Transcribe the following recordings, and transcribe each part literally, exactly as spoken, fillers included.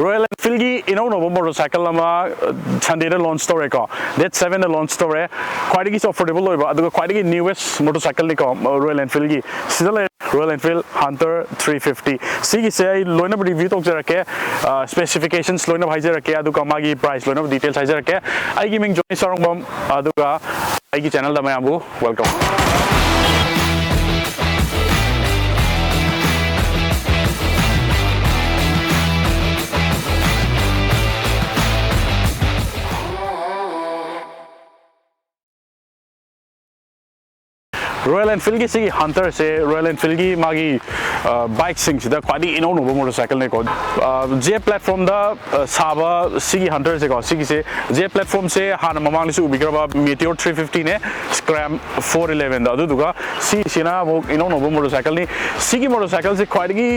Royal Enfieldꯒꯤ ꯏꯅꯧ ꯅꯧꯕ motor cycle ꯑꯃ ꯁꯟꯗꯦꯗ ꯂꯣꯟꯆ ꯇꯧꯔꯦꯀꯣ, ꯗꯦꯠ ꯁꯚꯦꯟꯗ ꯂꯣꯟꯆ ꯇꯧꯔꯦ꯫ ꯈ꯭ꯋꯥꯏꯗꯒꯤꯁꯨ ꯑꯐꯣꯔꯗꯦꯕꯜ ꯑꯣꯏꯕ ꯑꯗꯨꯒ ꯈ꯭ꯋꯥꯏꯗꯒꯤ ꯅ꯭ꯌꯨꯋꯦꯁ ꯃꯣꯇꯣꯔ ꯁꯥꯏꯀꯜꯅꯤꯀꯣ, ꯔꯣꯌꯦꯜ ꯑꯦꯟꯐꯤꯜꯒꯤ꯫ ꯁꯤꯗ ꯂꯩꯔꯦ royal Enfield hunter three fifty. ꯁꯤꯒꯤꯁꯦ ꯑꯩ ꯂꯣꯏꯅꯕ ꯔꯤꯚ꯭ꯌꯨ ꯇꯧꯖꯔꯛꯀꯦ, ꯁ꯭ꯄꯦꯁꯤꯐꯤꯀꯦꯁꯟꯁ ꯂꯣꯏꯅꯕ ꯍꯥꯏꯖꯔꯛꯀꯦ, ꯑꯗꯨꯒ ꯃꯥꯒꯤ ꯄ꯭ꯔꯥꯏꯁ ꯂꯣꯏꯅꯕ ꯗꯤꯇꯦꯜꯁ ꯍꯥꯏꯖꯔꯛꯀꯦ꯫ ꯑꯩꯒꯤ ꯃꯤꯡ ꯖꯣꯅꯤ ꯁꯥꯔꯣꯡꯕꯝ, ꯑꯗꯨꯒ ꯑꯩꯒꯤ ꯆꯦꯅꯦꯜꯗ ꯃꯌꯥꯝꯕꯨ ꯋꯦꯜꯀꯝ꯫ ꯔꯣꯌꯦꯜ ꯑꯦꯟꯐꯤꯜꯒꯤ ꯁꯤꯒꯤ ꯍꯟꯇꯔꯁꯦ ꯔꯣꯌꯦꯜ ꯑꯦꯟꯐꯤꯜꯒꯤ ꯃꯥꯒꯤ ꯕꯥꯏꯛꯁꯤꯡꯁꯤꯗ ꯈ꯭ꯋꯥꯏꯗꯒꯤ ꯏꯅꯧ ꯅꯧꯕ ꯃꯣꯇꯣꯔ ꯁꯥꯏꯀꯜꯅꯤꯀꯣ꯫ ꯖꯦ ꯄ꯭ꯂꯦꯠꯐꯣꯝꯗ ꯁꯥꯕ ꯁꯤꯒꯤ ꯍꯟꯇꯔꯁꯦꯀꯣ, ꯁꯤꯒꯤꯁꯦ ꯖꯦ ꯄ꯭ꯂꯦꯠꯐꯣꯝꯁꯦ ꯍꯥꯟꯅ ꯃꯃꯥꯡꯗꯁꯨ ꯎꯕꯤꯈ꯭ꯔꯕ ꯃꯤꯇꯤꯌꯣꯔ ꯊ꯭ꯔꯤ ꯐꯤꯐꯇꯤꯅꯦ, ꯁ꯭ꯀ꯭ꯔꯥꯝ ꯐꯣꯔ ꯏꯂꯦꯚꯦꯟꯗ꯫ ꯑꯗꯨꯗꯨꯒ ꯁꯤꯁꯤꯅ ꯑꯃꯨꯛ ꯏꯅꯧ ꯅꯧꯕ ꯃꯣꯇꯣꯔ ꯁꯥꯏꯀꯜꯅꯤ꯫ ꯁꯤꯒꯤ ꯃꯣꯇꯣꯔ ꯁꯥꯏꯀꯜꯁꯦ ꯈ꯭ꯋꯥꯏꯗꯒꯤ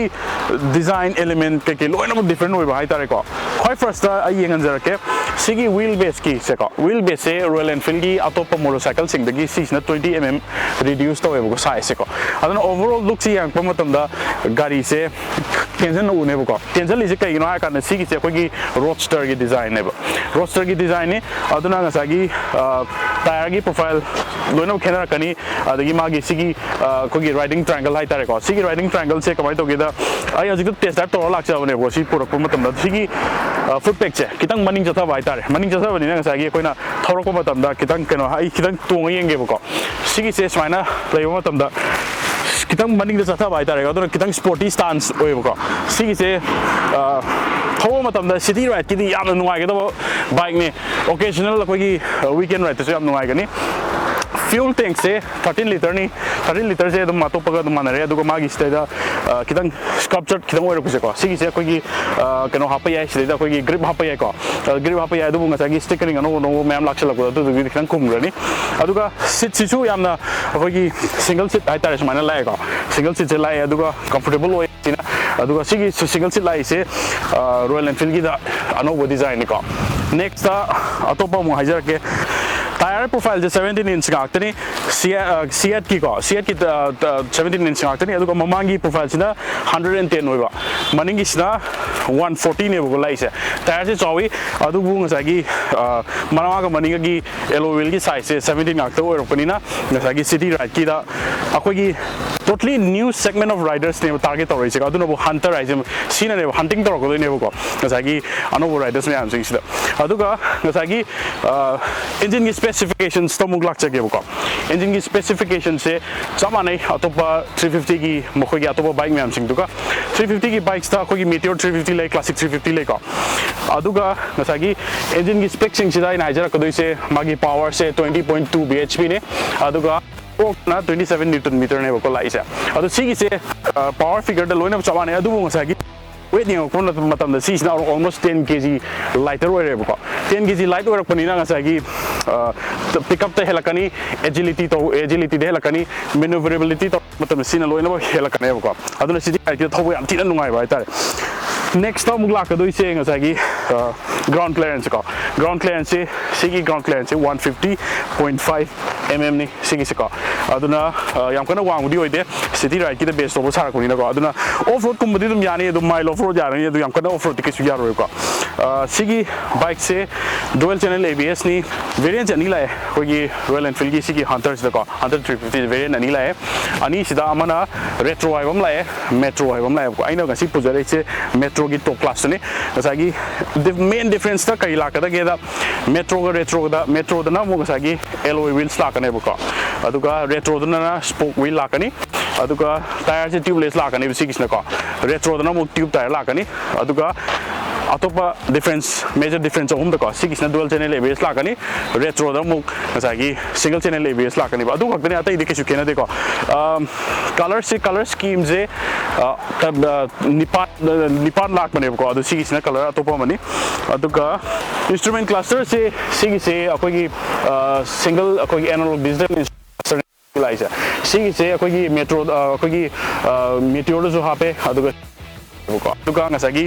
ꯗꯤꯖꯥꯏꯟ ꯑꯦꯂꯤꯃꯦꯟ ꯀꯩꯀꯩ ꯂꯣꯏꯅꯃꯛ ꯗꯤꯐ꯭ꯔꯦꯟ ꯑꯣꯏꯕ ꯍꯥꯏꯇꯥꯔꯦꯀꯣ꯫ ꯈ꯭ꯋꯥꯏ ꯐꯥꯔꯁꯇ ꯑꯩ ꯌꯦꯡꯍꯟꯖꯔꯛꯀꯦ꯫ ꯁꯤꯒꯤ ꯋꯤꯜ ꯕꯦꯁꯀꯤꯁꯦꯀꯣ, ꯋꯤꯜ ꯕꯦꯁꯁꯦ ꯔꯣꯌꯦꯜ ꯑꯦꯟꯐꯤꯜꯒꯤ ꯑꯇꯣꯞꯄ ꯃꯣꯇꯣꯔ ꯁꯥꯏꯀꯜꯁꯤꯡꯗꯒꯤ ꯁꯤꯁꯤꯅ ꯇ꯭ꯋꯦꯟꯇꯤ ꯑꯦꯝ ꯑꯦꯝ ꯔꯤꯗ꯭ꯌꯨꯁ ꯇꯧꯋꯦꯕꯀꯣ, ꯁꯥꯏꯖꯁꯦꯀꯣ꯫ ꯑꯗꯨꯅ ꯑꯣꯚꯔꯑꯣꯜ ꯂꯨꯛꯁꯤ ꯌꯦꯡꯉꯛꯄ ꯃꯇꯝꯗ ꯒꯥꯔꯤꯁꯦ ꯇꯦꯟꯁꯤꯟꯅ ꯎꯅꯦꯕꯀꯣ꯫ ꯇꯦꯟꯁꯤꯜꯂꯤꯁꯦ ꯀꯩꯒꯤꯅꯣ ꯍꯥꯏꯔꯀꯥꯟꯗ ꯁꯤꯒꯤꯁꯦ ꯑꯩꯈꯣꯏꯒꯤ ꯔꯣꯗꯁꯇꯔꯒꯤ ꯗꯤꯖꯥꯏꯟꯅꯦꯕ꯫ ꯔꯣꯗꯁꯇꯔꯒꯤ ꯗꯤꯖꯥꯏꯟꯅꯤ꯫ ꯑꯗꯨꯅ ꯉꯁꯥꯏꯒꯤ ꯇꯥꯌꯔꯒꯤ ꯄ꯭ꯔꯣꯐꯥꯏꯜ ꯂꯣꯏꯅꯃꯛ ꯈꯦꯠꯅꯔꯛꯀꯅꯤ꯫ ꯑꯗꯒꯤ ꯃꯥꯒꯤ ꯁꯤꯒꯤ ꯑꯩꯈꯣꯏꯒꯤ ꯔꯥꯏꯗꯤꯡ ꯇ꯭ꯔꯥꯏꯡꯒꯜ ꯍꯥꯏꯇꯥꯔꯦꯀꯣ, ꯁꯤꯒꯤ ꯔꯥꯏꯗꯤꯡ ꯇ꯭ꯔꯥꯏꯡꯒꯜꯁꯦ ꯀꯃꯥꯏꯅ ꯇꯧꯒꯦꯗ, ꯑꯩ ꯍꯧꯖꯤꯛꯇ ꯇꯦꯁ ꯗ꯭ꯔꯥꯏꯚ ꯇꯧꯔꯒ ꯂꯥꯛꯆꯕꯅꯦꯕꯀꯣ꯫ ꯁꯤ ꯄꯨꯔꯛꯄ ꯃꯇꯝꯗ ꯁꯤꯒꯤ ꯐꯨꯠ ꯄꯦꯛꯁꯦ ꯈꯤꯇꯪ ꯃꯅꯤꯡ ꯆꯠꯊꯕ ꯍꯥꯏꯇꯥꯔꯦ꯫ ꯃꯅꯤꯡ ꯆꯠꯊꯕꯅꯤꯅ ꯉꯁꯥꯏꯒꯤ ꯑꯩꯈꯣꯏꯅ ꯊꯧꯔꯛꯄ ꯃꯇꯝꯗ ꯈꯤꯇꯪ ꯀꯩꯅꯣ, ꯑꯩ ꯈꯤꯇꯪ ꯇꯣꯡꯉ ꯌꯦꯡꯒꯦꯕꯀꯣ꯫ ꯁꯤꯒꯤꯁꯦ ꯁꯨꯃꯥꯏꯅ ꯂꯩꯕ ꯃꯇꯝꯗ ꯈꯤꯇꯪ ꯃꯅꯤꯡꯗ ꯆꯠꯊꯕ ꯍꯥꯏꯇꯥꯔꯦꯀꯣ, ꯑꯗꯨꯅ ꯈꯤꯇꯪ ꯁ꯭ꯄꯣꯔꯇꯤ ꯁ꯭ꯇꯥꯟꯁ ꯑꯣꯏꯌꯦꯕꯀꯣ꯫ ꯁꯤꯒꯤꯁꯦ ꯊꯧꯕ ꯃꯇꯝꯗ ꯁꯤꯇꯤ ꯔꯥꯏꯗꯀꯤꯗꯤ ꯌꯥꯝꯅ ꯅꯨꯡꯉꯥꯏꯒꯗꯕ ꯕꯥꯏꯛꯅꯤ꯫ ꯑꯣꯀꯦꯖꯅꯦꯜ ꯑꯩꯈꯣꯏꯒꯤ ꯋꯤꯀꯦꯟ ꯔꯥꯏꯗꯇꯁꯨ ꯌꯥꯝ ꯅꯨꯡꯉꯥꯏꯒꯅꯤ꯫ ꯐ꯭ꯌꯨꯜ ꯇꯦꯡꯁꯦ ꯊꯥꯔꯇꯤꯟ ꯂꯤꯇꯔꯅꯤ꯫ ꯊꯥꯔꯇꯤꯟ ꯂꯤꯇꯔꯁꯦ ꯑꯗꯨꯝ ꯑꯇꯣꯞꯄꯒ ꯑꯗꯨꯝ ꯃꯥꯟꯅꯔꯦ꯫ ꯑꯗꯨꯒ ꯃꯥꯒꯤ ꯁꯤꯗꯩꯗ ꯈꯤꯇꯪ ꯁ꯭ꯀꯜꯞꯆꯔ ꯈꯤꯇꯪ ꯑꯣꯏꯔꯛꯄꯁꯦꯀꯣ, ꯁꯤꯒꯤꯁꯦ ꯑꯩꯈꯣꯏꯒꯤ ꯀꯩꯅꯣ ꯍꯥꯞꯄ ꯌꯥꯏ, ꯁꯤꯗꯩꯗ ꯑꯩꯈꯣꯏꯒꯤ ꯒ꯭ꯔꯤꯞ ꯍꯥꯞꯄ ꯌꯥꯏꯀꯣ꯫ ꯒ꯭ꯔꯤꯞ ꯍꯥꯞꯄ ꯌꯥꯏ, ꯑꯗꯨꯕꯨ ꯉꯁꯥꯏꯒꯤ ꯁ꯭ꯇꯤꯀꯔꯤꯡ ꯑꯅꯧ ꯑꯅꯧꯕ ꯃꯌꯥꯝ ꯂꯥꯛꯁꯜꯂꯛꯄꯗꯣ ꯑꯗꯨꯗꯨꯒꯤꯗꯤ ꯈꯤꯇꯪ ꯀꯨꯝꯈ꯭ꯔꯅꯤ꯫ ꯑꯗꯨꯒ ꯁꯤꯠꯁꯤꯁꯨ ꯌꯥꯝꯅ ꯑꯩꯈꯣꯏꯒꯤ ꯁꯤꯡꯒꯜ ꯁꯤꯠ ꯍꯥꯏꯇꯥꯔꯦ, ꯁꯨꯃꯥꯏꯅ ꯂꯥꯛꯑꯦꯀꯣ꯫ ꯁꯤꯡꯒꯜ ꯁꯤꯠꯁꯦ ꯂꯥꯛꯑꯦ, ꯑꯗꯨꯒ ꯀꯝꯐꯣꯔꯇꯦꯕꯜ ꯑꯣꯏ ꯁꯤꯅ꯫ ꯑꯗꯨꯒ ꯁꯤꯒꯤ ꯁꯤꯡꯒꯜ ꯁꯤꯠ ꯂꯥꯛꯏꯁꯦ ꯔꯣꯌꯦꯜ ꯑꯦꯟꯐꯤꯜꯒꯤꯗ ꯑꯅꯧꯕ ꯗꯤꯖꯥꯏꯟꯅꯤꯀꯣ꯫ ꯅꯦꯛꯁꯇ ꯑꯇꯣꯞꯄ ꯑꯃꯨꯛ ꯍꯥꯏꯖꯔꯛꯀꯦ꯫ ꯇꯥꯌꯔ ꯄ꯭ꯔꯣꯐꯥꯏꯜꯁꯦ ꯁꯚꯦꯟꯇꯤꯟ ꯏꯟꯆ ꯉꯥꯛꯇꯅꯤ꯫ ꯁꯤ ꯁꯤꯌꯥꯠꯀꯤꯀꯣ, ꯁꯤꯌꯥꯠꯀꯤ ꯁꯚꯦꯟꯇꯤꯟ ꯏꯟꯆ ꯉꯥꯛꯇꯅꯤ꯫ ꯑꯗꯨꯒ ꯃꯃꯥꯡꯒꯤ ꯄ꯭ꯔꯣꯐꯥꯏꯜꯁꯤꯅ ꯍꯟꯗ꯭ꯔꯦꯠ ꯑꯦꯟ ꯇꯦꯟ ꯑꯣꯏꯕ, ꯃꯅꯤꯡꯒꯤꯁꯤꯅ ꯋꯥꯟ ꯐꯣꯔꯇꯤꯅꯦꯕꯀꯣ ꯂꯥꯛꯏꯁꯦ꯫ ꯇꯥꯌꯔꯁꯦ ꯆꯥꯎꯋꯤ, ꯑꯗꯨꯕꯨ ꯉꯁꯥꯏꯒꯤ ꯃꯃꯥꯡꯒ ꯃꯅꯤꯡꯒꯒꯤ ꯑꯦꯂꯣꯏ ꯋꯤꯜꯒꯤ ꯁꯥꯏꯖꯁꯦ ꯁꯚꯦꯟꯇꯤꯟ ꯉꯥꯛꯇ ꯑꯣꯏꯔꯛꯄꯅꯤꯅ ꯉꯁꯥꯏꯒꯤ ꯁꯤꯇꯤ ꯔꯥꯏꯠꯀꯤꯗ ꯑꯩꯈꯣꯏꯒꯤ totally new segment of ridersꯅꯦꯕ target ꯇꯧꯔꯛꯏꯁꯦ꯫ ꯑꯗꯨꯅꯕꯨ ꯍꯟꯇꯔ ꯍꯥꯏꯁꯦ ꯁꯤꯅꯅꯦꯕ ꯍꯟꯇꯤꯡ ꯇꯧꯔꯛꯀꯗꯣꯏꯅꯦꯕꯀꯣ ꯉꯁꯥꯏꯒꯤ ꯑꯅꯧꯕ ꯔꯥꯏꯗꯔꯁ ꯃꯌꯥꯝꯁꯤꯡꯁꯤꯗ꯫ ꯑꯗꯨꯒ ꯉꯁꯥꯏꯒꯤ ꯏꯟꯖꯤꯟꯒꯤ ꯁ꯭ꯄꯦꯁꯤꯐꯤꯀꯦꯁꯟꯁꯇ ꯑꯃꯨꯛ ꯂꯥꯛꯆꯒꯦꯕꯀꯣ꯫ ꯏꯟꯖꯤꯟꯒꯤ ꯁ꯭ꯄꯦꯁꯤꯐꯤꯀꯦꯁꯟꯁꯦ ꯆꯞ ꯃꯥꯟꯅꯩ ꯑꯇꯣꯞꯄ ꯊ꯭ꯔꯤ ꯐꯤꯐꯇꯤꯒꯤ, ꯃꯈꯣꯏꯒꯤ ꯑꯇꯣꯞꯄ ꯕꯥꯏꯛ ꯃꯌꯥꯝꯁꯤꯡꯗꯨꯒ꯫ ꯊ꯭ꯔꯤ ꯐꯤꯐꯇꯤꯒꯤ ꯕꯥꯏꯛꯁꯇ ꯑꯩꯈꯣꯏꯒꯤ ꯃꯤꯇꯤꯌꯣꯔ ꯊ꯭ꯔꯤ ꯐꯤꯐꯇꯤ ꯂꯩ, ꯀ꯭ꯂꯥꯁꯤꯛ ꯊ꯭ꯔꯤ ꯐꯤꯐꯇꯤ ꯂꯩꯀꯣ꯫ ꯑꯗꯨꯒ ꯉꯁꯥꯏꯒꯤ ꯏꯟꯖꯤꯟꯒꯤ ꯁ꯭ꯄꯦꯛꯁꯤꯡꯁꯤꯗ ꯑꯩꯅ ꯍꯥꯏꯖꯔꯛꯀꯗꯣꯏꯁꯦ, ꯃꯥꯒꯤ ꯄꯋꯔꯁꯦ twenty point two B H ꯄꯤꯅꯦ꯫ ꯑꯗꯨꯒ ꯇꯣꯔꯛꯅ ꯇ꯭ꯋꯦꯟꯇꯤ ꯁꯚꯦꯟ ꯅ꯭ꯌꯨꯇꯟ ꯃꯤꯇꯔꯅꯦꯕꯀꯣ ꯂꯥꯛꯏꯁꯦ꯫ ꯑꯗꯣ ꯁꯤꯒꯤꯁꯦ ꯄꯋꯔ ꯐꯤꯒꯔꯗ ꯂꯣꯏꯅꯃꯛ ꯆꯞ ꯃꯥꯟꯅꯩ, ꯑꯗꯨꯕꯨ ꯉꯁꯥꯏꯒꯤ ꯋꯦꯠ ꯌꯦꯡꯉꯛꯄ ꯃꯇꯝꯗ ꯁꯤꯁꯤꯅ almost ten K G lighter ꯑꯣꯏꯔꯦꯕꯀꯣ꯫ Ten K G light ꯑꯣꯏꯔꯛꯄꯅꯤꯅ ꯉꯁꯥꯏꯒꯤ ꯄꯤꯛꯑꯞꯇ ꯍꯦꯜꯂꯛꯀꯅꯤ, ꯑꯦꯖꯤꯂꯤꯇꯤ ꯇꯧ ꯑꯦꯖꯤꯂꯤꯇꯤꯗ ꯍꯦꯜꯂꯛꯀꯅꯤ, ꯃꯦꯅꯨꯚꯔꯦꯕꯤꯂꯤꯇꯤ ꯇꯧꯔꯛꯄ ꯃꯇꯝꯗ ꯁꯤꯅ ꯂꯣꯏꯅꯃꯛ ꯍꯦꯜꯂꯛꯀꯅꯦꯕꯀꯣ꯫ ꯑꯗꯨꯅ ꯁꯤꯇꯤ ꯔꯥꯏꯠꯀꯤꯗ ꯊꯧꯕ ꯌꯥꯝ ꯊꯤꯅ ꯅꯨꯡꯉꯥꯏꯕ ꯍꯥꯏꯇꯥꯔꯦ꯫ ꯅꯦꯛꯁꯇ ꯑꯃꯨꯛ ꯂꯥꯛꯀꯗꯣꯏꯁꯦ ꯉꯁꯥꯏꯒꯤ ꯒ꯭ꯔꯥꯎꯟ ꯀ꯭ꯂꯤꯌꯔꯦꯟꯁꯀꯣ꯫ ꯒ꯭ꯔꯥꯎꯟ ꯀ꯭ꯂꯤꯌꯔꯦꯟꯁꯁꯦ, ꯁꯤꯒꯤ ꯒ꯭ꯔꯥꯎꯟ ꯀ꯭ꯂꯤꯌꯔꯦꯟꯁꯁꯦ one fifty point five M ꯑꯦꯝꯅꯤ ꯁꯤꯒꯤꯁꯦꯀꯣ꯫ ꯑꯗꯨꯅ ꯌꯥꯝ ꯀꯟꯅ ꯋꯥꯡꯕꯗꯤ ꯑꯣꯏꯗꯦ꯫ ꯁꯤꯇꯤ ꯔꯥꯏꯠꯀꯤꯗ ꯕꯦꯁ ꯇꯧꯕ ꯁꯥꯔꯛꯄꯅꯤꯅꯀꯣ꯫ ꯑꯗꯨꯅ ꯑꯣꯐ ꯔꯣꯗꯀꯨꯝꯕꯗꯤ ꯑꯗꯨꯝ ꯌꯥꯅꯤ, ꯑꯗꯨꯝ ꯃꯥꯏꯜ ꯑꯣꯐ ꯔꯣꯗ ꯌꯥꯔꯅꯤ, ꯑꯗꯨ ꯌꯥꯝ ꯀꯟꯅ ꯑꯣꯐ ꯔꯣꯗꯇꯤ ꯀꯩꯁꯨ ꯌꯥꯔꯣꯏꯀꯣ꯫ ꯁꯤꯒꯤ ꯕꯥꯏꯛꯁꯦ ꯗꯨꯋꯦꯜ ꯆꯦꯅꯦꯜ ꯑꯦ ꯕꯤ ꯑꯦꯁꯅꯤ꯫ ꯚꯦꯔꯤꯌꯦꯟꯁ ꯑꯅꯤ ꯂꯥꯛꯑꯦ ꯑꯩꯈꯣꯏꯒꯤ ꯔꯣꯌꯦꯜ ꯑꯦꯟꯐꯤꯜꯒꯤ ꯁꯤꯒꯤ ꯍꯟꯇꯔꯁꯤꯗꯀꯣ꯫ ꯍꯟꯇꯔ ꯊ꯭ꯔꯤ ꯐꯤꯐꯇꯤ ꯚꯦꯔꯤꯌꯦꯟ ꯑꯅꯤ ꯂꯥꯛꯑꯦ꯫ ꯑꯅꯤꯁꯤꯗ ꯑꯃꯅ ꯔꯦꯇ꯭ꯔꯣ ꯍꯥꯏꯕ ꯑꯃ ꯂꯥꯛꯑꯦ, ꯃꯦꯇ꯭ꯔꯣ ꯍꯥꯏꯕ ꯑꯃ ꯂꯥꯛꯑꯦꯕꯀꯣ꯫ ꯑꯩꯅ ꯉꯁꯤ ꯄꯨꯖꯔꯛꯏꯁꯦ ꯃꯦꯇ꯭ꯔꯣꯒꯤ ꯇꯣꯞ ꯀ꯭ꯂꯥꯁꯇꯨꯅꯤ꯫ ꯉꯁꯥꯏꯒꯤ ꯃꯦꯟ ꯗꯤꯐ꯭ꯔꯦꯟꯁꯇ ꯀꯔꯤ ꯂꯥꯛꯀꯗꯒꯦꯗ, ꯃꯦꯇ꯭ꯔꯣꯒ ꯔꯦꯇ꯭ꯔꯣꯒꯗ, ꯃꯦꯇ꯭ꯔꯣꯗꯅ ꯑꯃꯨꯛ ꯉꯁꯥꯏꯒꯤ ꯑꯦꯂꯣꯏ ꯋꯤꯜꯁ ꯂꯥꯛꯀꯅꯦꯕꯀꯣ꯫ ꯑꯗꯨꯒ ꯔꯦꯇ꯭ꯔꯣꯗꯅ ꯁ꯭ꯄꯣꯛ ꯋꯤꯜ ꯂꯥꯛꯀꯅꯤ꯫ ꯑꯗꯨꯒ ꯇꯥꯌꯔꯁꯦ ꯇ꯭ꯌꯨꯕꯂꯦꯁ ꯂꯥꯛꯀꯅꯦꯕ ꯁꯤꯒꯤꯁꯤꯅꯀꯣ꯫ ꯔꯦꯇ꯭ꯔꯣꯗꯅ ꯑꯃꯨꯛ ꯇ꯭ꯌꯨꯕ ꯇꯥꯌꯔ ꯂꯥꯛꯀꯅꯤ꯫ ꯑꯗꯨꯒ ꯑꯇꯣꯞꯄ ꯗꯤꯐ꯭ꯔꯦꯟꯁ, ꯃꯦꯖꯔ ꯗꯤꯐ꯭ꯔꯦꯟꯁ ꯑꯍꯨꯝꯗꯀꯣ, ꯁꯤꯒꯤꯁꯤꯅ dual channel A B S ꯂꯥꯛꯀꯅꯤ꯫ ꯔꯦꯇ꯭ꯔꯣꯗ ꯑꯃꯨꯛ ꯉꯁꯥꯏꯒꯤ single channel A B S ꯂꯥꯛꯀꯅꯦꯕ꯫ ꯑꯗꯨ ꯈꯛꯇꯅꯤ, ꯑꯇꯩꯗꯤ ꯀꯩꯁꯨ ꯈꯦꯠꯅꯗꯦꯀꯣ꯫ ꯀꯂꯔꯁꯤ, ꯀꯂꯔ ꯁ꯭ꯀꯤꯝꯁꯦ ꯅꯤꯄꯥꯟ, ꯅꯤꯄꯥꯟ ꯂꯥꯛꯄꯅꯦꯕꯀꯣ꯫ ꯑꯗꯣ ꯁꯤꯒꯤꯁꯤꯅ ꯀꯂꯔ ꯑꯇꯣꯞꯄ ꯑꯃꯅꯤ꯫ ꯑꯗꯨꯒ ꯏꯟꯁꯇ꯭ꯔꯨꯃꯦꯟ ꯀ꯭ꯂꯁꯇꯔꯁꯦ, ꯁꯤꯒꯤꯁꯦ ꯑꯩꯈꯣꯏꯒꯤ ꯁꯤꯡꯒꯜ, ꯑꯩꯈꯣꯏꯒꯤ ꯑꯦꯅꯥꯂꯣꯛ ꯗꯤꯖꯤꯇꯦꯜ ꯂꯥꯛꯏꯁꯦ꯫ ꯁꯤꯒꯤꯁꯦ ꯑꯩꯈꯣꯏꯒꯤ ꯃꯦꯇ꯭ꯔꯣ, ꯑꯩꯈꯣꯏꯒꯤ ꯃꯤꯇꯤꯌꯣꯔꯗꯁꯨ ꯍꯥꯞꯄꯦ, ꯑꯗꯨꯒ ꯂꯩꯌꯦꯕꯀꯣ꯫ ꯑꯗꯨꯒ ꯉꯁꯥꯏꯒꯤ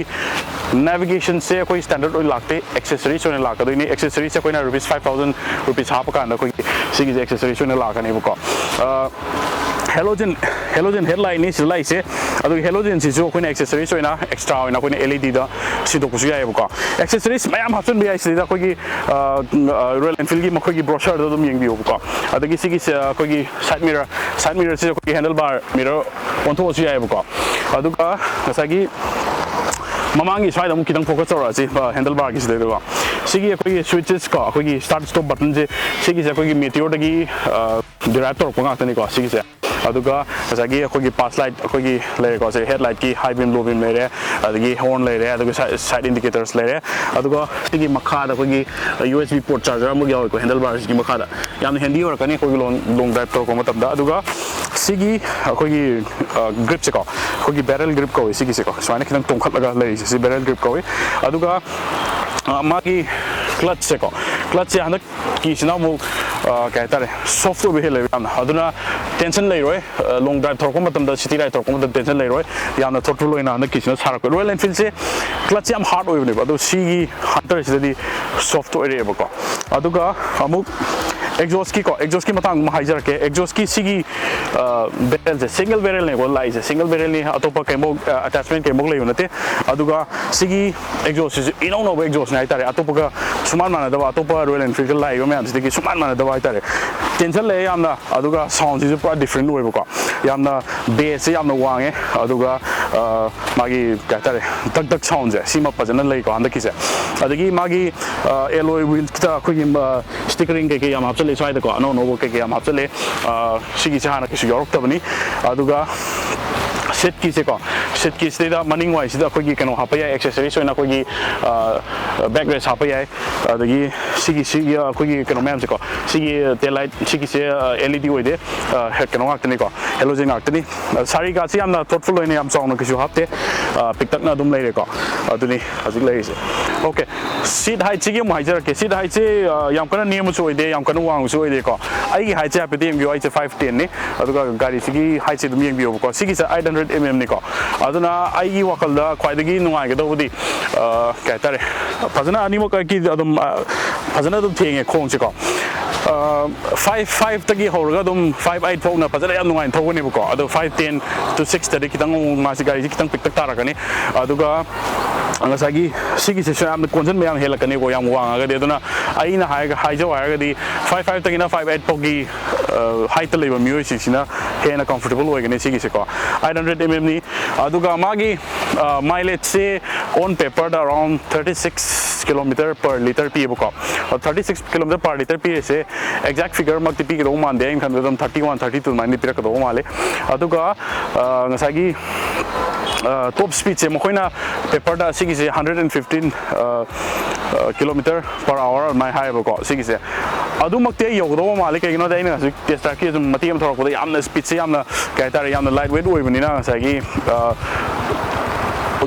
ꯅꯦꯚꯤꯒꯦꯁꯟꯁꯦ ꯑꯩꯈꯣꯏ ꯁ꯭ꯇꯦꯟꯗꯔꯗ ꯑꯣꯏꯅ ꯂꯥꯛꯇꯦ, ꯑꯦꯛꯁꯦꯁꯔꯤꯁ ꯑꯣꯏꯅ ꯂꯥꯛꯀꯗꯣꯏꯅꯤ꯫ ꯑꯦꯛꯁꯦꯁꯔꯤꯁꯁꯦ ꯑꯩꯈꯣꯏꯅ ꯔꯨꯄꯤꯁ ꯐꯥꯏꯚ ꯊꯥꯎꯖꯟ ꯔꯨꯄꯤꯁ ꯍꯥꯞꯄ ꯀꯥꯟꯗ ꯑꯩꯈꯣꯏꯒꯤ ꯁꯤꯒꯤꯁꯦ ꯑꯦꯛꯁꯦꯁꯔꯤꯁ ꯑꯣꯏꯅ ꯂꯥꯛꯀꯅꯦꯕꯀꯣ꯫ ꯍꯦꯂꯣꯖꯦꯟ ꯍꯦꯂꯣꯖꯦꯟ ꯍꯦꯗ ꯂꯥꯏꯠꯅꯤ ꯁꯤꯗ ꯂꯥꯛꯏꯁꯦ꯫ ꯑꯗꯨꯒ ꯍꯦꯂꯣꯖꯦꯟꯁꯤꯁꯨ ꯑꯩꯈꯣꯏꯅ ꯑꯦꯛꯁꯦꯁꯔꯤꯁ ꯑꯣꯏꯅ ꯑꯦꯛꯁꯇ꯭ꯔꯥ ꯑꯣꯏꯅ ꯑꯩꯈꯣꯏꯅ ꯑꯦꯜ ꯏ ꯗꯤꯗ ꯁꯤꯟꯗꯣꯛꯄꯁꯨ ꯌꯥꯏꯑꯕꯀꯣ꯫ ꯑꯦꯛꯁꯦꯁꯔꯤꯁ ꯃꯌꯥꯝ ꯍꯥꯞꯆꯤꯟꯕ ꯌꯥꯏ ꯁꯤꯗꯩꯗ ꯑꯩꯈꯣꯏꯒꯤ ꯔꯣꯌꯦꯜ ꯑꯦꯟꯐꯤꯜꯒꯤ ꯃꯈꯣꯏꯒꯤ ꯕ꯭ꯔꯣꯁꯔꯗꯣ ꯑꯗꯨꯝ ꯌꯦꯡꯕꯤꯌꯣꯕꯀꯣ꯫ ꯑꯗꯒꯤ ꯁꯤꯒꯤꯁꯦ ꯑꯩꯈꯣꯏꯒꯤ ꯁꯥꯏꯠ ꯃꯤꯔꯔ, ꯁꯥꯏꯠ ꯃꯤꯔꯔꯁꯤꯗ ꯑꯩꯈꯣꯏꯒꯤ ꯍꯦꯟꯗꯜ ꯕꯥꯔ ꯃꯤꯔꯔ ꯑꯣꯟꯊꯣꯛꯑꯁꯨ ꯌꯥꯏꯑꯕꯀꯣ꯫ ꯑꯗꯨꯒ ꯉꯁꯥꯏꯒꯤ ꯃꯃꯥꯡꯒꯤ ꯁ꯭ꯋꯥꯏꯗ ꯑꯃꯨꯛ ꯈꯤꯇꯪ ꯐꯣꯀꯁ ꯇꯧꯔꯛꯑꯁꯤ, ꯍꯦꯟꯗꯜ ꯕꯥꯔꯒꯤꯁꯤꯗꯩꯗꯀꯣ꯫ ꯁꯤꯒꯤ ꯑꯩꯈꯣꯏꯒꯤ ꯁ꯭ꯋꯤꯠꯆꯦꯁ ꯀꯣ, ꯑꯩꯈꯣꯏꯒꯤ ꯁ꯭ꯇꯥꯔꯠ ꯁ꯭ꯇꯣꯞ ꯕꯇꯟꯁꯦ, ꯁꯤꯒꯤꯁꯦ ꯑꯩꯈꯣꯏꯒꯤ ꯃꯦꯇꯤꯌꯣꯔꯗꯒꯤ ꯗꯤꯔꯥꯏꯞ ꯇꯧꯔꯛꯄ ꯉꯥꯛꯇꯅꯤꯀꯣ ꯁꯤꯒꯤꯁꯦ꯫ ꯑꯗꯨꯒ ꯉꯁꯥꯏꯒꯤ ꯑꯩꯈꯣꯏꯒꯤ ꯄꯥꯁ ꯂꯥꯏꯠ, ꯑꯩꯈꯣꯏꯒꯤ ꯂꯩꯔꯦꯀꯣ, ꯁꯤ ꯍꯦꯗ ꯂꯥꯏꯠꯀꯤ ꯍꯥꯏ ꯕꯤꯝ, ꯂꯣ ꯕꯤꯝ ꯂꯩꯔꯦ, ꯑꯗꯒꯤ ꯍꯣꯔꯟ ꯂꯩꯔꯦ, ꯑꯗꯨꯒ ꯁꯥꯏꯠ ꯏꯟꯗꯤꯀꯦꯇꯔꯁ ꯂꯩꯔꯦ꯫ ꯑꯗꯨꯒ ꯁꯤꯒꯤ ꯃꯈꯥꯗ ꯑꯩꯈꯣꯏꯒꯤ U S B port charger ꯑꯃꯒ ꯌꯥꯎꯋꯦꯀꯣ, ꯍꯦꯟꯗꯜ ꯕꯥꯔꯁꯤꯒꯤ ꯃꯈꯥꯗ꯫ ꯌꯥꯝꯅ ꯍꯦꯟꯗꯤ ꯑꯣꯏꯔꯛꯀꯅꯤ ꯑꯩꯈꯣꯏꯒꯤ ꯂꯣꯡ, ꯂꯣꯡ ꯗ꯭ꯔꯥꯏꯚ ꯇꯧꯔꯛꯄ ꯃꯇꯝꯗ꯫ ꯑꯗꯨꯒ ꯁꯤꯒꯤ ꯑꯩꯈꯣꯏꯒꯤ ꯒ꯭ꯔꯤꯞꯁꯦꯀꯣ, ꯑꯩꯈꯣꯏꯒꯤ ꯕꯦꯔꯦꯜ ꯒ꯭ꯔꯤꯞ ꯀꯧꯋꯦ ꯁꯤꯒꯤꯁꯦꯀꯣ, ꯁꯨꯃꯥꯏꯅ ꯈꯤꯇꯪ ꯇꯣꯡꯈꯠꯂꯒ ꯂꯩꯔꯤꯁꯦ, ꯁꯤ ꯕꯦꯔꯦꯜ ꯒ꯭ꯔꯤꯞ ꯀꯧꯋꯦ꯫ ꯑꯗꯨꯒ ꯑ, ꯃꯥꯒꯤ ꯀ꯭ꯂꯠꯁꯁꯦꯀꯣ, ꯀ꯭ꯂꯠꯁꯦ ꯍꯟꯗꯛꯀꯤꯁꯤꯅ ꯑꯃꯨꯛ ꯑ, ꯀꯩ ꯍꯥꯏꯇꯥꯔꯦ, ꯁꯣꯐ꯭ꯠ ꯑꯣꯏꯕ ꯍꯦꯜꯂꯦꯕ ꯌꯥꯝꯅ꯫ ꯑꯗꯨꯅ ꯇꯦꯟꯁꯟ ꯂꯩꯔꯣꯏ꯫ ꯂꯣꯡ ꯗ꯭ꯔꯥꯏꯚ ꯊꯧꯔꯛꯄ ꯃꯇꯝꯗ, ꯁꯤꯇꯤ ꯔꯥꯏꯗ ꯊꯧꯔꯛꯄ ꯃꯇꯝꯗ ꯇꯦꯟꯁꯟ ꯂꯩꯔꯣꯏ꯫ ꯌꯥꯝꯅ ꯊꯣꯠꯐꯨꯜ ꯑꯣꯏꯅ ꯍꯟꯗꯛꯀꯤꯁꯤꯅ ꯁꯥꯔꯛꯄ꯫ ꯔꯣꯌꯦꯜ ꯑꯦꯟꯐꯤꯜꯁꯦ ꯀ꯭ꯂꯠꯁꯦ ꯌꯥꯝ ꯍꯥꯔꯗ ꯑꯣꯏꯕꯅꯦꯕ, ꯑꯗꯣ ꯁꯤꯒꯤ ꯍꯟꯇꯔꯁꯤꯗꯗꯤ ꯁꯣꯐ꯭ꯠ ꯑꯣꯏꯔꯛꯑꯦꯕꯀꯣ꯫ ꯑꯗꯨꯒ ꯑꯃꯨꯛ ꯑꯦꯛꯖꯣꯁꯀꯤꯀꯣ, ꯑꯦꯛꯖꯣꯁꯀꯤ ꯃꯇꯥꯡ ꯑꯃ ꯍꯥꯏꯖꯔꯛꯀꯦ꯫ ꯑꯦꯛꯖꯣꯁꯀꯤ ꯁꯤꯒꯤ ꯕꯦꯔꯦꯜꯁꯦ ꯁꯤꯡꯒꯜ ꯕꯦꯔꯦꯜꯅꯦꯀꯣ ꯂꯥꯛꯏꯁꯦ, ꯁꯤꯡꯒꯜ ꯕꯦꯔꯦꯜꯅꯤ, ꯑꯇꯣꯞꯄ ꯀꯩꯃꯨꯛ ꯑꯦꯇꯦꯆꯃꯦꯟ ꯀꯩꯃꯨꯛ ꯂꯩꯕ ꯅꯠꯇꯦ꯫ ꯑꯗꯨꯒ ꯁꯤꯒꯤ ꯑꯦꯛꯖꯣꯁꯁꯤꯁꯨ ꯏꯅꯧ ꯅꯧꯕ ꯑꯦꯛꯖꯣꯁꯅꯦ ꯍꯥꯏꯇꯥꯔꯦ, ꯑꯇꯣꯞꯄꯒ ꯁꯨꯃꯥꯟ ꯃꯥꯟꯅꯗꯕ, ꯑꯇꯣꯞꯄ ꯔꯣꯌꯦꯜ ꯑꯦꯟꯐꯤꯜꯒ ꯂꯥꯛꯏꯕ ꯃꯌꯥꯝꯁꯤꯗꯒꯤ ꯁꯨꯃꯥꯟ ꯃꯥꯟꯅꯗꯕ ꯍꯥꯏꯇꯥꯔꯦ꯫ ꯇꯦꯟꯁꯟ ꯂꯩꯌꯦ ꯌꯥꯝꯅ, ꯑꯗꯨꯒ ꯁꯥꯎꯟꯁꯤꯁꯨ ꯄꯨꯔꯥ ꯗꯤꯐ꯭ꯔꯦꯟ ꯑꯣꯏꯕꯀꯣ꯫ ꯌꯥꯝꯅ ꯕꯦꯁꯁꯦ ꯌꯥꯝꯅ ꯋꯥꯡꯉꯦ, ꯑꯗꯨꯒ ꯑ, ꯃꯥꯒꯤ ꯀꯩ ꯍꯥꯏꯇꯥꯔꯦ, ꯗꯛ ꯗꯛ ꯁꯥꯎꯟꯁꯦ ꯁꯤꯃ ꯐꯖꯅ ꯂꯩꯀꯣ ꯍꯟꯗꯛꯀꯤꯁꯦ꯫ ꯑꯗꯒꯤ ꯃꯥꯒꯤ ꯑꯦꯂꯣꯏ ꯋꯤꯜꯁꯇ ꯑꯩꯈꯣꯏꯒꯤ ꯁ꯭ꯇꯤꯀꯔꯤꯡ ꯀꯩꯀꯩ ꯌꯥꯝ ꯍꯥꯞꯆꯤꯜꯂꯦ ꯁ꯭ꯋꯥꯏꯗꯀꯣ, ꯑꯅꯧ ꯑꯅꯧꯕ ꯀꯩꯀꯩ ꯌꯥꯝ ꯍꯥꯞꯆꯤꯜꯂꯦ꯫ ꯑ, ꯁꯤꯒꯤꯁꯦ ꯍꯥꯟꯅ ꯀꯩꯁꯨ ꯌꯥꯎꯔꯛꯇꯕꯅꯤ꯫ ꯑꯗꯨꯒ ꯁꯤꯠꯀꯤꯁꯦꯀꯣ, ꯁꯤꯠꯀꯤꯁꯤꯗꯩꯗ ꯃꯅꯤꯡ ꯋꯥꯏꯁꯤꯗ ꯑꯩꯈꯣꯏꯒꯤ ꯀꯩꯅꯣ ꯍꯥꯞꯄ ꯌꯥꯏ, ꯑꯦꯛꯁꯦꯁꯔꯤꯁ ꯑꯣꯏꯅ ꯑꯩꯈꯣꯏꯒꯤ ꯕꯦꯛ ꯔꯦꯁ ꯍꯥꯞꯄ ꯌꯥꯏ꯫ ꯑꯗꯒꯤ ꯁꯤꯒꯤ, ꯁꯤꯒꯤ ꯑꯩꯈꯣꯏꯒꯤ ꯀꯩꯅꯣ ꯃꯌꯥꯝꯁꯦꯀꯣ, ꯁꯤꯒꯤ ꯇꯦꯜ ꯂꯥꯏꯠ ꯁꯤꯒꯤꯁꯦ ꯑꯦꯜ ꯏ ꯗꯤ ꯑꯣꯏꯗꯦ, ꯑ, ꯀꯩꯅꯣ ꯉꯥꯛꯇꯅꯤꯀꯣ, ꯍꯦꯂꯣꯖꯦꯟ ꯉꯥꯛꯇꯅꯤ꯫ ꯑ, ꯁꯥꯔꯤꯀꯥꯁꯤ ꯌꯥꯝꯅ ꯊꯣꯠꯐꯨꯜ ꯑꯣꯏꯅ ꯌꯥꯝ ꯆꯥꯎꯅ ꯀꯩꯁꯨ ꯍꯥꯞꯇꯦ, ꯑ, ꯄꯤꯛꯇꯛꯅ ꯑꯗꯨꯝ ꯂꯩꯔꯦꯀꯣ꯫ ꯑꯗꯨꯅꯤ ꯍꯧꯖꯤꯛ ꯂꯩꯔꯤꯁꯦ꯫ ꯑꯣꯀꯦ, ꯁꯤꯠ ꯍꯥꯏꯠꯁꯤꯒꯤ ꯑꯃꯨꯛ ꯍꯥꯏꯖꯔꯛꯀꯦ꯫ ꯁꯤꯠ ꯍꯥꯏꯠꯁꯦ, ꯑ, ꯌꯥꯝ ꯀꯟꯅ ꯅꯦꯝꯕꯁꯨ ꯑꯣꯏꯗꯦ, ꯌꯥꯝ ꯀꯟꯅ ꯋꯥꯡꯕꯁꯨ ꯑꯣꯏꯗꯦꯀꯣ꯫ ꯑꯩꯒꯤ ꯍꯥꯏꯠꯁꯦ ꯍꯥꯏꯐꯦꯠ ꯌꯦꯡꯕꯤꯌꯨ, ꯑꯩꯁꯦ ꯐꯥꯏꯚ ꯇꯦꯟꯅꯤ꯫ ꯑꯗꯨꯒ ꯒꯥꯔꯤꯁꯤꯒꯤ ꯍꯥꯏꯠꯁꯦ ꯑꯗꯨꯝ ꯌꯦꯡꯕꯤꯌꯣꯕꯀꯣ꯫ ꯁꯤꯒꯤꯁꯦ ꯑꯩꯠ ꯍꯟꯗ꯭ꯔꯦꯠ ꯑꯦꯝ ꯑꯦꯝꯅꯤꯀꯣ꯫ ꯑꯗꯨꯅ ꯑꯩꯒꯤ ꯋꯥꯈꯜꯗ ꯈ꯭ꯋꯥꯏꯗꯒꯤ ꯅꯨꯡꯉꯥꯏꯒꯗꯧꯕꯗꯤ, ꯑ, ꯀꯩ ꯍꯥꯏꯇꯥꯔꯦ, ꯐꯖꯅ ꯑꯅꯤꯃꯛꯀꯤ ꯑꯗꯨꯝ, ꯑ, ꯐꯖꯅ ꯑꯗꯨꯝ ꯊꯦꯡꯉꯦ ꯈꯣꯡꯁꯦꯀꯣ꯫ ꯐꯥꯏꯚ ꯐꯥꯏꯚꯇꯒꯤ ꯍꯧꯔꯒ ꯑꯗꯨꯝ ꯐꯥꯏꯚ ꯑꯩꯠ ꯐꯥꯎꯅ ꯐꯖꯅ ꯌꯥꯝ ꯅꯨꯡꯉꯥꯏꯅ ꯊꯧꯒꯅꯦꯕꯀꯣ꯫ ꯑꯗꯣ ꯐꯥꯏꯚ ꯇꯦꯟ ꯇꯨ ꯁꯤꯛꯁꯇꯗꯤ ꯈꯤꯇꯪ ꯑꯃꯨꯛ ꯃꯥꯁꯤ ꯒꯥꯔꯤꯁꯤ ꯈꯤꯇꯪ ꯄꯤꯛꯇꯛ ꯇꯥꯔꯛꯀꯅꯤ꯫ ꯑꯗꯨꯒ ꯉꯁꯥꯏꯒꯤ ꯁꯤꯒꯤꯁꯤꯁꯨ ꯌꯥꯝꯅ ꯀꯣꯟꯁꯤꯟꯕ ꯌꯥꯝ ꯍꯦꯜꯂꯛꯀꯅꯤꯀꯣ, ꯌꯥꯝ ꯋꯥꯡꯉꯒꯗꯤ꯫ ꯑꯗꯨꯅ ꯑꯩꯅ ꯍꯥꯏꯔꯒ, ꯍꯥꯏꯖꯧ ꯍꯥꯏꯔꯒꯗꯤ, ꯐꯥꯏꯚ ꯐꯥꯏꯚꯇꯒꯤꯅ ꯐꯥꯏꯚ ꯑꯩꯠ ꯐꯥꯎꯒꯤ, ꯑ, ꯍꯥꯏꯠꯇ ꯂꯩꯕ ꯃꯤꯑꯣꯏꯁꯤꯡꯁꯤꯅ ꯍꯦꯟꯅ ꯀꯝꯐꯣꯔꯇꯦꯕꯜ ꯑꯣꯏꯒꯅꯤ ꯁꯤꯒꯤꯁꯦꯀꯣ꯫ ꯑꯩꯠ ꯍꯟꯗ꯭ꯔꯦꯗ ꯑꯦꯝ ꯑꯦꯝꯅꯤ꯫ ꯑꯗꯨꯒ ꯃꯥꯒꯤ, ꯑ, ꯃꯥꯏꯂꯦꯖꯁꯦ on paperꯗ around thirty six kilometer per litre ꯄꯤꯌꯦꯕꯀꯣ꯫ Thirty six kilometer per litre ꯄꯤꯔꯤꯁꯦ ꯑꯦꯛꯖꯦꯛ ꯐꯤꯒꯔꯃꯛꯇꯤ ꯄꯤꯒꯗꯧꯕ ꯃꯥꯟꯗꯦ꯫ ꯑꯩꯅ ꯈꯟꯕꯗ ꯑꯗꯨꯝ ꯊꯥꯔꯇꯤ ꯋꯥꯟ, ꯊꯥꯔꯇꯤ ꯇꯨ ꯑꯗꯨꯃꯥꯏꯅ ꯄꯤꯔꯛꯀꯗꯧꯕ ꯃꯥꯜꯂꯦ꯫ ꯑꯗꯨꯒ, ꯑ, ꯉꯁꯥꯏꯒꯤ, ꯑ, ꯇꯣꯞ ꯁ꯭ꯄꯤꯗꯁꯦ ꯃꯈꯣꯏꯅ ꯄꯦꯄꯔꯗ ꯑꯁꯤꯒꯤꯁꯦ ꯍꯟꯗ꯭ꯔꯦꯗ ꯑꯦꯟ ꯐꯤꯐꯇꯤꯟ, ꯑ, ꯑ, ꯀꯤꯂꯣꯃꯤꯇꯔ ꯄꯔ ꯑꯋꯥꯔ ꯑꯗꯨꯃꯥꯏꯅ ꯍꯥꯏꯌꯦꯕꯀꯣ ꯁꯤꯒꯤꯁꯦ꯫ ꯑꯗꯨꯃꯛꯇꯤ ꯑꯩ ꯌꯧꯒꯗꯧꯕ ꯃꯥꯜꯂꯦ꯫ ꯀꯩꯒꯤꯅꯣꯗꯤ ꯑꯩꯅ ꯍꯧꯖꯤꯛ ꯇꯦꯁ ꯗ꯭ꯔꯥꯏꯚꯀꯤ ꯑꯗꯨꯝ ꯃꯇꯦꯛ ꯑꯃ ꯊꯧꯔꯛꯄꯗ ꯌꯥꯝꯅ ꯁ꯭ꯄꯤꯗꯁꯦ ꯌꯥꯝꯅ, ꯀꯩ ꯍꯥꯏꯇꯥꯔꯦ, ꯌꯥꯝꯅ ꯂꯥꯏꯠ ꯋꯦꯠ ꯑꯣꯏꯕꯅꯤꯅ ꯉꯁꯥꯏꯒꯤ, ꯑ,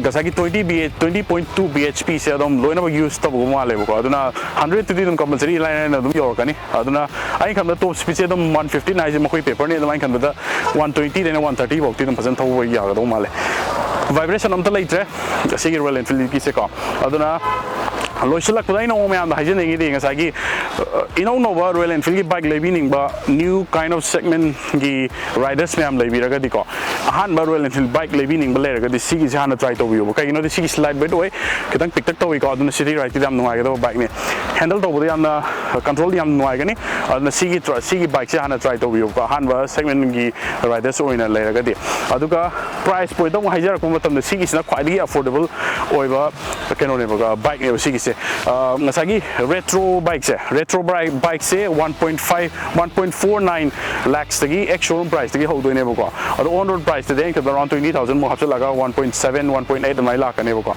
ꯉꯁꯥꯏꯒꯤ twenty B A, twenty point two B H ꯄꯤꯁꯦ ꯑꯗꯨꯝ ꯂꯣꯏꯅꯃꯛ ꯌꯨꯁ ꯇꯧꯕ ꯃꯥꯜꯂꯦꯕꯀꯣ꯫ ꯑꯗꯨꯅ ꯍꯟꯗ꯭ꯔꯦꯗꯇꯨꯗꯤ ꯑꯗꯨꯝ ꯀꯝꯄꯜꯁꯔꯤ ꯏꯂꯥꯏ ꯂꯥꯏꯅ ꯑꯗꯨꯝ ꯌꯧꯔꯛꯀꯅꯤ꯫ ꯑꯗꯨꯅ ꯑꯩꯅ ꯈꯟꯕꯗ ꯇꯣꯞ ꯁ꯭ꯄꯤꯗꯁꯦ ꯑꯗꯨꯝ ꯋꯥꯟ ꯐꯤꯐꯇꯤꯟ ꯍꯥꯏꯁꯦ ꯃꯈꯣꯏ ꯄꯦꯄꯔꯅꯤ꯫ ꯑꯗꯨꯝ ꯑꯩꯅ ꯈꯟꯕꯗ ꯋꯥꯟ ꯇ꯭ꯋꯦꯟꯇꯤꯗꯩꯅ ꯋꯥꯟ ꯊꯥꯔꯇꯤ ꯐꯥꯎꯗꯤ ꯑꯗꯨꯝ ꯐꯖꯅ ꯊꯧꯕ ꯌꯥꯒꯗꯧ ꯃꯥꯜꯂꯦ꯫ ꯚꯥꯏꯕ꯭ꯔꯦꯁꯟ ꯑꯝꯇ ꯂꯩꯇ꯭ꯔꯦ ꯑꯁꯤꯒꯤ ꯔꯣꯌꯦꯜ ꯑꯦꯟꯐꯤꯜꯒꯤꯁꯦꯀꯣ꯫ ꯑꯗꯨꯅ ꯂꯣꯏꯁꯤꯜꯂꯛꯄꯗ ꯑꯩꯅ ꯑꯃꯨꯛ ꯃꯌꯥꯝꯗ ꯍꯥꯏꯖꯅꯤꯡꯉꯤꯗꯤ, ꯉꯁꯥꯏꯒꯤ, ꯑ, ꯏꯅꯧ ꯅꯧꯕ ꯔꯣꯌꯦꯜ ꯑꯦꯟꯐꯤꯜꯒꯤ ꯕꯥꯏꯛ ꯂꯩꯕꯤꯅꯤꯡꯕ, ꯅ꯭ꯌꯨ ꯀꯥꯏꯟ ꯑꯣꯐ ꯁꯦꯒꯃꯦꯟꯒꯤ ꯔꯥꯏꯗꯔꯁ ꯃꯌꯥꯝ ꯂꯩꯕꯤꯔꯒꯗꯤꯀꯣ, ꯑꯍꯥꯟꯕ ꯔꯣꯌꯦꯜ ꯑꯦꯟꯐꯤꯜ ꯕꯥꯏꯛ ꯂꯩꯕꯤꯅꯤꯡꯕ ꯂꯩꯔꯒꯗꯤ ꯁꯤꯒꯤꯁꯦ ꯍꯥꯟꯅ ꯇ꯭ꯔꯥꯏ ꯇꯧꯕꯤꯌꯨꯕ꯫ ꯀꯩꯒꯤꯅꯣꯗꯤ ꯁꯤꯒꯤꯁꯤ ꯂꯥꯏꯠ ꯋꯦꯠ ꯑꯣꯏ, ꯈꯤꯇꯪ ꯄꯤꯛꯇꯛ ꯇꯧꯏꯀꯣ꯫ ꯑꯗꯨꯅ ꯁꯤꯇꯤ ꯔꯥꯏꯗꯀꯤꯗꯤ ꯌꯥꯝ ꯅꯨꯡꯉꯥꯏꯒꯗꯕ ꯕꯥꯏꯛꯅꯤ꯫ ꯍꯦꯟꯗꯜ ꯇꯧꯕꯗ ꯌꯥꯝꯅ ꯀꯟꯇ꯭ꯔꯣꯜ ꯌꯥꯝ ꯅꯨꯡꯉꯥꯏꯒꯅꯤ꯫ ꯑꯗꯨꯅ ꯁꯤꯒꯤ ꯇ꯭ꯔ-, ꯁꯤꯒꯤ ꯕꯥꯏꯛꯁꯦ ꯍꯥꯟꯅ ꯇ꯭ꯔꯥꯏ ꯇꯧꯕꯤꯌꯨꯕꯀꯣ, ꯑꯍꯥꯟꯕ ꯁꯦꯒꯃꯦꯟꯒꯤ ꯔꯥꯏꯗꯔꯁ ꯑꯣꯏꯅ ꯂꯩꯔꯒꯗꯤ꯫ ꯑꯗꯨꯒ ꯄ꯭ꯔꯥꯏꯁ ꯄꯣꯏꯟꯠꯇ ꯑꯃꯨꯛ ꯍꯥꯏꯖꯔꯛꯄ ꯃꯇꯝꯗ ꯁꯤꯒꯤꯁꯤꯅ ꯈ꯭ꯋꯥꯏꯗꯒꯤ ꯑꯐꯣꯔꯗꯦꯕꯜ ꯑꯣꯏꯕ ꯀꯩꯅꯣꯅꯦꯕ, ꯕꯥꯏꯛꯅꯦꯕ ꯁꯤꯒꯤꯁꯦ꯫ ꯑ, ꯉꯁꯥꯏꯒꯤ ꯔꯦꯇ꯭ꯔꯣ ꯕꯥꯏꯛꯁꯦ, ꯔꯦꯇ꯭ꯔꯣ ꯕꯥꯏꯛ, ꯕꯥꯏꯛꯁꯦ one point five, one point four nine ꯂꯥꯛꯁꯇꯒꯤ ꯑꯦꯛꯁ ꯁꯣꯔꯨꯝ ꯄ꯭ꯔꯥꯏꯁꯇꯒꯤ ꯍꯧꯗꯣꯏꯅꯦꯕꯀꯣ꯫ ꯑꯗꯣ ꯑꯣꯟ ꯔꯣꯗ ꯄ꯭ꯔꯥꯏꯁꯇꯗꯤ ꯑꯩꯅ ꯈꯟꯕꯗ ꯑꯔꯥꯎꯟ ꯇ꯭ꯋꯦꯟꯇꯤ ꯊꯥꯎꯖꯟꯃꯨꯛ ꯍꯥꯞꯆꯤꯜꯂꯒ one point seven, one point eight ꯑꯗꯨꯃꯥꯏꯅ ꯂꯥꯛꯀꯅꯦꯕꯀꯣ꯫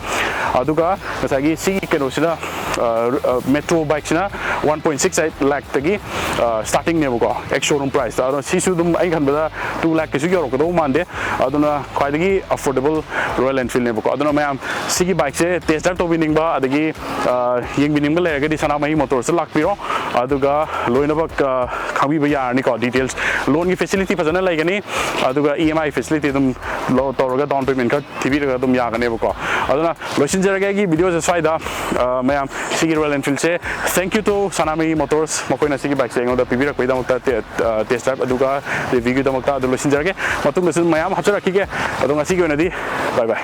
ꯑꯗꯨꯒ ꯉꯁꯥꯏꯒꯤ ꯁꯤꯒꯤ ꯀꯩꯅꯣꯁꯤꯅ, ꯑ, ꯑ, ꯃꯦꯇ꯭ꯔꯣ ꯕꯥꯏꯛꯁꯤꯅ One point six eight ꯂꯥꯛꯇꯒꯤ ꯁ꯭ꯇꯥꯔꯇꯤꯡꯅꯦꯕꯀꯣ, ꯑꯦꯛꯁ ꯁꯣꯔꯨꯝ ꯄ꯭ꯔꯥꯏꯁꯇ꯫ ꯑꯗꯣ ꯁꯤꯁꯨ ꯑꯗꯨꯝ ꯑꯩꯅ ꯈꯟꯕꯗ ꯇꯨ ꯂꯥꯛ ꯀꯩꯁꯨ ꯌꯧꯔꯛꯀꯗꯧꯕ ꯃꯥꯟꯗꯦ꯫ ꯑꯗꯨꯅ ꯈ꯭ꯋꯥꯏꯗꯒꯤ ꯑꯐꯣꯔꯗꯦꯕꯜ ꯔꯣꯌꯦꯜ ꯑꯦꯟꯐꯤꯜꯅꯦꯕꯀꯣ꯫ ꯑꯗꯨꯅ ꯃꯌꯥꯝ ꯁꯤꯒꯤ ꯕꯥꯏꯛꯁꯦ ꯇꯦꯁ ꯗ꯭ꯔꯥꯏꯚ ꯇꯧꯕꯤꯅꯤꯡꯕ, ꯑꯗꯒꯤ ꯌꯦꯡꯕꯤꯅꯤꯡꯕ ꯂꯩꯔꯒꯗꯤ ꯁꯅꯥꯃꯍꯤ ꯃꯣꯇꯣꯔꯁꯇ ꯂꯥꯛꯄꯤꯔꯣ꯫ ꯑꯗꯨꯒ ꯂꯣꯏꯅꯃꯛ ꯈꯪꯕꯤꯕ ꯌꯥꯔꯅꯤꯀꯣ, ꯗꯤꯇꯦꯜꯁ꯫ ꯂꯣꯟꯒꯤ ꯐꯦꯁꯤꯂꯤꯇꯤ ꯐꯖꯅ ꯂꯩꯒꯅꯤ꯫ ꯑꯗꯨꯒ ꯏ ꯑꯦꯝ ꯑꯥꯏ ꯐꯦꯁꯤꯂꯤꯇꯤ ꯑꯗꯨꯝ ꯂꯧ-, ꯇꯧꯔꯒ ꯗꯥꯎꯟ ꯄꯦꯃꯦꯟ ꯈꯔ ꯊꯤꯕꯤꯔꯒ ꯑꯗꯨꯝ ꯌꯥꯒꯅꯦꯕꯀꯣ꯫ ꯑꯗꯨꯅ ꯂꯣꯏꯁꯤꯟꯖꯔꯒꯦ ꯑꯩꯒꯤ ꯚꯤꯗꯤꯑꯣꯁꯦ ꯁ꯭ꯋꯥꯏꯗ꯫ ꯃꯌꯥꯝ ꯁꯤꯒꯤ ꯔꯣꯌꯦꯜ ꯑꯦꯟꯐꯤꯜꯁꯦ, thank you to Sanamahi motors, ꯃꯈꯣꯏꯅ ꯁꯤꯒꯤ ꯕꯥꯏꯛꯁꯦ ꯑꯩꯉꯣꯟꯗ ꯄꯤꯕꯤꯔꯛꯄꯒꯤꯗꯃꯛꯇ, ꯇꯦ-, ꯇꯦꯁ ꯗ꯭ꯔꯥꯏꯚ ꯑꯗꯨꯒ ꯔꯤꯚ꯭ꯌꯨꯒꯤꯗꯃꯛꯇ꯫ ꯑꯗꯨ ꯂꯣꯏꯁꯤꯟꯖꯔꯒꯦ, ꯃꯇꯨꯡꯗꯁꯨ ꯃꯌꯥꯝ ꯍꯥꯞꯆꯔꯛꯈꯤꯒꯦ꯫ ꯑꯗꯣ ꯉꯁꯤꯒꯤ ꯑꯣꯏꯅꯗꯤ ꯕꯥꯏ ꯕꯥꯏ꯫